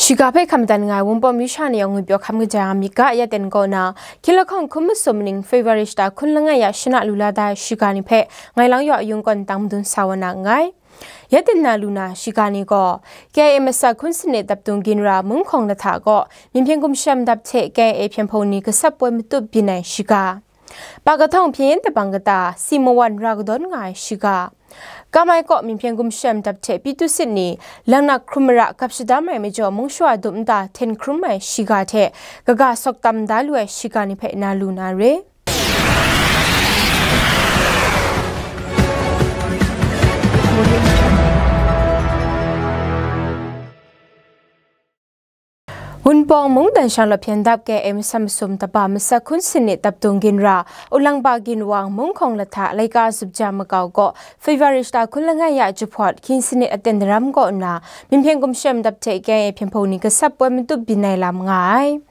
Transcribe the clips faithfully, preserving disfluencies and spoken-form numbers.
Shiga hpe hkam dan nga ai Wunpawng masha ni yawng ngwipyaw hkam kaja ai myit ga ya ten kaw na, hkying lahkawng hkun masum ning February shata hkun langai ya shana lu la da ai shiga ni hpe ngai Lang Yaw Yung kaw tang madun sa wa na nngai. Ya ten na lu na shiga ni gaw, K I A masak hkun sanit daptung ginra Munghkawng lahta kaw, Mying Hpyen Gumshem dap hte K I A hpyen hpung ni gasat poi matup byin ai shiga. Pakahtawn hpyen yen dabang kata, si mawan ra kadawn nga ai shiga. Kamai kaw Mying Hpyen Gumshem dap hte Pyitusit ni, laknak hkrum mara gap shadam ai majaw, mung shawa dum nta hten hkrum ai shiga hte, kaga sawk tam da lu ai shiga ni hpe na lu na re. Wunpawng mungdan shanglawt hpyen dap K I A masak masum daba masak hkun sanit daptung ginra, Ulangba ginwang Munghkawng lahta laika zup ja makau kaw, February shata hkun langai ya jahpawt, hkying sanit aten daram kaw nna, Mying Hpyen Gumshem dap hte K I A hpyen hpung ni gasat poi matup byin ai lam nga ai.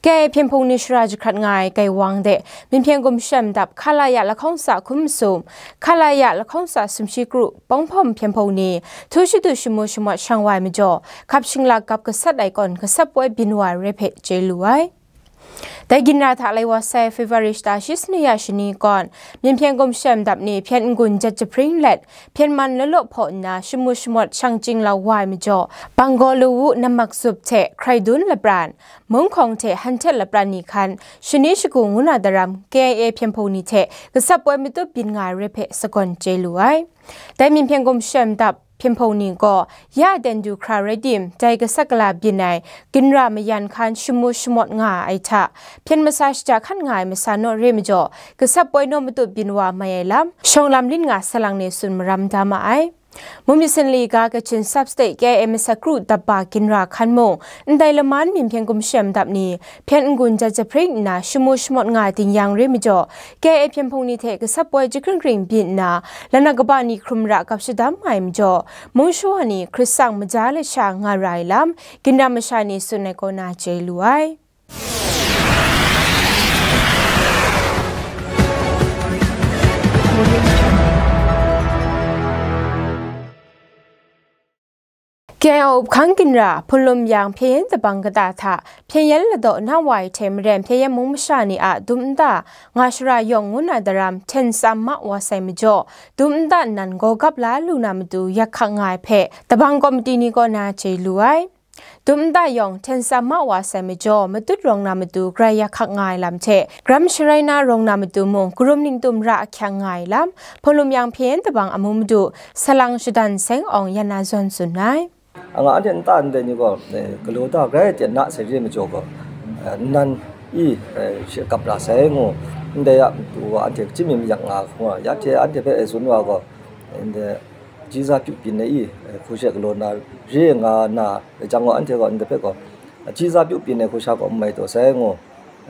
K I A hpyen hpung ni shara jahkrat nga ai kaiwang de, Mying Hpyen Gumshem dap Khalaya lahkawng sa hkun masum, Khalaya lahkawng sa sumshi kru, Pawng Hpawm hpyen hpung ni, htu shadu shamu shamawt shang wa ai majaw, hkap shinglak gap gasat ai kawn gasat poi byin wa ai rai hpe chye lu ai. Dai ginra hta lai wa sai February shata shi sanit ya shani kawn, Mying Hpyen Gumshem dap ni hpyen n-gun jat jahpring let, hpyen man law law hpaw nna shamu shamawt shang chying lau wa ai majaw, Banggaw Lawu nammak zup hte Hkraidun lapran, Munghkawng hte Hkanhtet lapran ni hkan, shani shagu ngu na daram K I A hpyen hpung ni hte gasat poi matup byin nga ai rai hpe sagawn chye lu ai. Dai Mying Hpyen Gumshem dap hpyen hpung ni gaw, ya ten du hkra rai tim, dai gasat gala byin ai, ginra mayan hkan shamu shamawt nga ai hta, hpyen masa shaja hkan nga ai masa naw re majaw, gasat poi naw matup byin wa mai ai lam, shawng lam lin nga salang ni tsun maram da ma ai. Mumyit Sinli ga Kachin Sub-State K I A masak kru daba ginra hkan mung, ndai laman Mying Hpyen Gumshem dap ni, hpyen n-gun jat jahpring nna shamu shamawt nga ai ding yang re majaw, K I A hpyen hpung ni hte gasat poi jahkring kring byin nna, laknak kaba ni hkrum mara gap shadam nga ai majaw, mung shawa ni hkrit tsang maja lasha nga ra ai lam, ginra masha ni tsun ai kaw na chye lu ai. K I A up hkang ginra, Hpunlum Yang hpyen yen dabang kata hta, hpyen yen ladaw na wa ai hte maren hpyen yen mung masha ni a dum nta, nga shara yawng ngu na daram hten tsam ma wa sai majaw, dum nta nnan gaw gap la lu na matu yak hkak nga ai hpe, dabang kawmiti ni kaw na chye lu ai. Dum nta yawng hten tsam ma wa sai majaw, matut rawng na matu grai yak hkak nga ai lam hte, garam sharai na rawng na matu mung, karum ningtum ra ahkyang nga ai lam, Hpunlum Yang hpyen yen dabang amu madu, Salang Shadan Seng Awng yan na zawn tsun ai. Anga anhte nta ndai ni gaw, eh, galaw da grai ten na sai re majaw gaw, eh, nnan i, eh, she kap ra sai ngu, ndai a matu gaw anhte chyim mi mayak nga hkrum ai, ya hte anhte hpe e tsun wa gaw, ndai, ji za pyu byin ai i, eh, hku she galaw na re nga na, jang gaw anhte gaw ndai hpe gaw, ji za pyu byin ai hku sha gaw n mai taw sai ngu,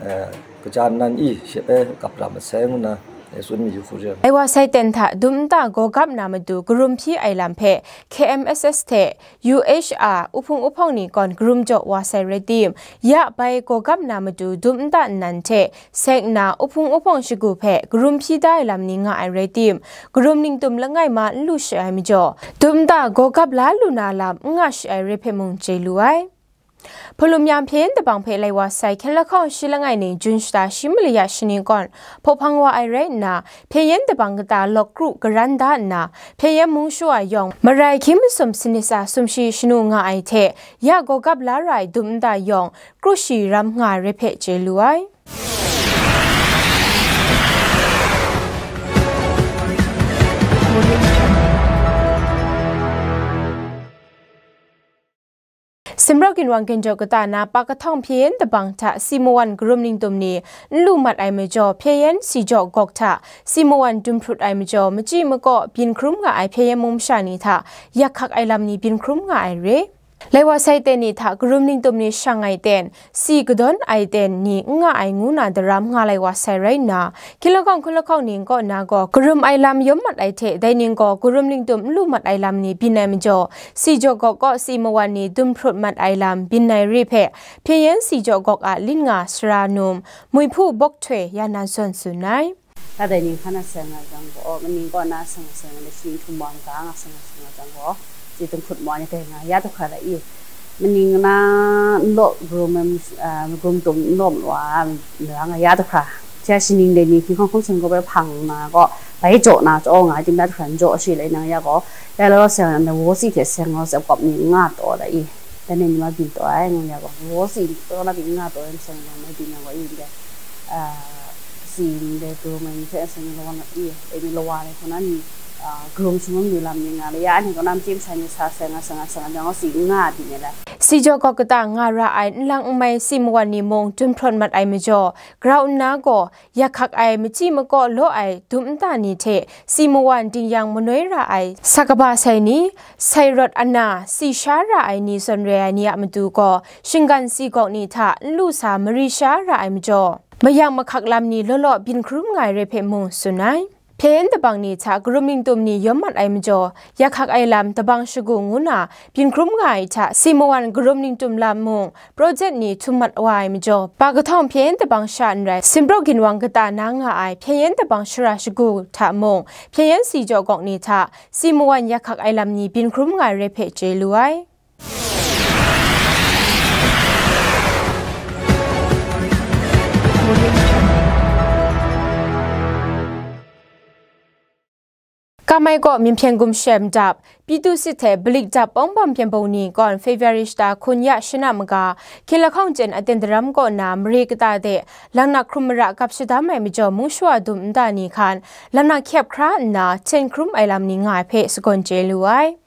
eh, kaja nnan i she hpe kap ra masai ngu na, eh, tsun mayu hku re. Ai wa sai ten hta dum nta gaw gap na matu karum hpyi ai lam hpe K M S S hte U H R uhpung uhpawng ni kawn karum jaw wa sai rai tim, ya bai gaw gap na matu dum nta nnan hte sek nna uhpung uhpawng shagu hpe karum hpyi da ai lam ni nga ai rai tim, karum ningtum langai ma n lu shi ai majaw, dum nta gaw gap la lu na lam n nga shi ai rai hpe mung chye lu ai. Hpunlum Yang hpyen yen dabang hpe lai wa sai hkyen lahkawng shi langai ning Jun shata shi malaya shani kawn hpaw hpang wa ai rai nna, hpyen yen dabang kata lawk kru karan da nna, hpyen yen mung shawa yawng marai hkying masum sanit tsa sumshi shanu nga ai hte, ya gaw gap la ra ai dum nta yawng kru shi ram nga ai rai hpe chye lu ai. Simraw ginwang ginjaw kata na Pakahtawn hpyen yen dabang hta si mawan karum ningtum ni n lu mat ai majaw, hpyen yen si jaw gawk hta si mawan dum hprut ai majaw, machyi makaw byin hkrum nga ai hpyen yen mung masha ni hta yak hkak ai lam ni byin hkrum nga ai re. Lai wa sai ten ni hta karum ningtum ni shang ai ten, si kadawn ai ten ni n nga ai ngu na daram nga lai wa sai rai nna, hkying lahkawng hkun lahkawng ning kaw na gaw karum ai lam yawm mat ai hte, dai ning gaw karum ningtum n lu mat ai lam ni byin ai majaw, si jaw gawk kaw si mawan ni dum hprut mat ai lam byin ai re hpe, hpyen yen si jaw gawk a lin nga sara num, Muihpu Bawk Htoi ya na zawn tsun ai. Kadai ning hkan a seng nga jang gaw, kaning kaw na seng a seng ai, shi htum wa n ga nga seng a seng nga jang gaw, si dum hprut maw ni dai nga ya du hkra la i? Maning na nlaw, grum, grum tum nlaw wa, mara nga ya tahkra. Tia shining de ni hkinghkawng hkawng seng gaw bai hpang na gaw, bai jaw na jaw nga tim da tahkra, jaw shi lai nang ya gaw, ya law seng na wo si hte seng law seng kawp ni nga taw da i. Dan ni ma byin taw ai ngu ya gaw, wo si taw na byin nga taw ai seng na ma byin ya gaw i de. Sin de grum ni hte seng law na i, e ni lawa ni hkuna ni, grum sumung ni lam ni nga le ya, ani kaw na machyi masha ni sa seng a, seng a, seng a, jang si nga di ni le. Si jaw kawk kata nga ra ai nlang n mai si mawan ni mung dun hprawn mat ai majaw, grau nna gaw, yak hkak ai machyi makaw law ai dum nta ni hte si mawan ding yang manoi ra ai sa kaba sai ni, sai rawt ana, si sha ra ai ni zawn re ai ni a matu gaw, shinggan si gawk ni hta n lu sa mari sha ra ai majaw, mayang mahkak lam ni law law byin hkrum nga ai re hpe mung tsun ai. Hpyen dabang ni hta karum ningtum ni yawm mat ai majaw, yak hkak ai lam dabang shagu ngu na byin hkrum nga ai hta si mawan karum ningtum lam mung, project ni htum mat wa ai majaw, pa kahtawng hpyen dabang sha n rai, Simbrawk ginwang kata na nga ai hpyen dabang shara shagu hta mung, hpyen si jaw gawk ni hta si mawan yak hkak ai lam ni byin hkrum nga ai re hpe chye lu ai. Kamai kaw Myinhpyen gumshem dap, Pitu sit hte Balik dap pawng bawm hpyen bung ni kawn February shata hkun ya shana maga, hkying lahkawng chyen aten daram kaw na mare kata de, langnak hkrum mara gap shadam ai majaw mung shawa dum nta ni hkan, langnak hkyep hkra nna, hten hkrum ai lam ni nga ai hpe sagawn chye lu ai.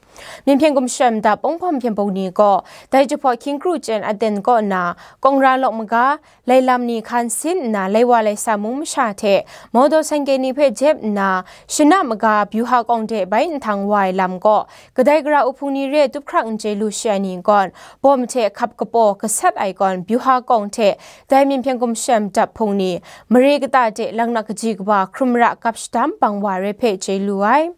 Myinhpyen gumshem dap pawng bawm hpyen bung ni gaw, dai jahpaw hkying kru chyen aten kaw na, kawng ra lawk maga, lai lam ni hkan sin nna, lai wa lai sa mung masha hte, mawdaw sangke ni hpe jep nna, shana maga, byuha kawng de bai nhtang wa ai lam kaw, kadai gara uhpung ni re tup hkrak n chye lu shi ai ni gawn, bawm hte hkap kapaw gasat ai gawn, byuha kawng hte dai Myinhpyen gumshem dap hpung ni, mare kata de langnak kaji kaba hkrum mara gap shadam bang wa ai re hpe chye lu ai.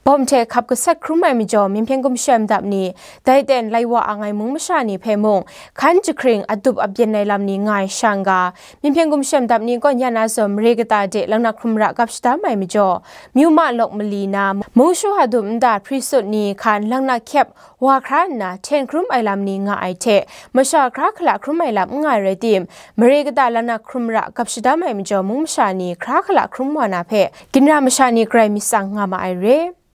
Bawm hte hkap gasat hkrum ai majaw, Myinhpyen gumshem dap ni, dai ten lai wa ang ai mung masha ni hpe mung, hkan jahkring adup abyen ai lam ni nga ai shang ga, Myinhpyen gumshem dap ni kawn ya na zawn mare kata de langnak hkrum mara gap shadam ai majaw, myu ma lawk mali na, mung shawa dum nta hpri sut ni hkan langnak hkyep wa hkra nna, hten hkrum ai lam ni nga ai hte, masha hkra hkala hkrum ai lam n nga ai rai tim, mare kata langnak hkrum mara gap shadam ai majaw mung masha ni hkra hkala hkrum wa na hpe, ginra masha ni grai myit tsang nga ma ai re.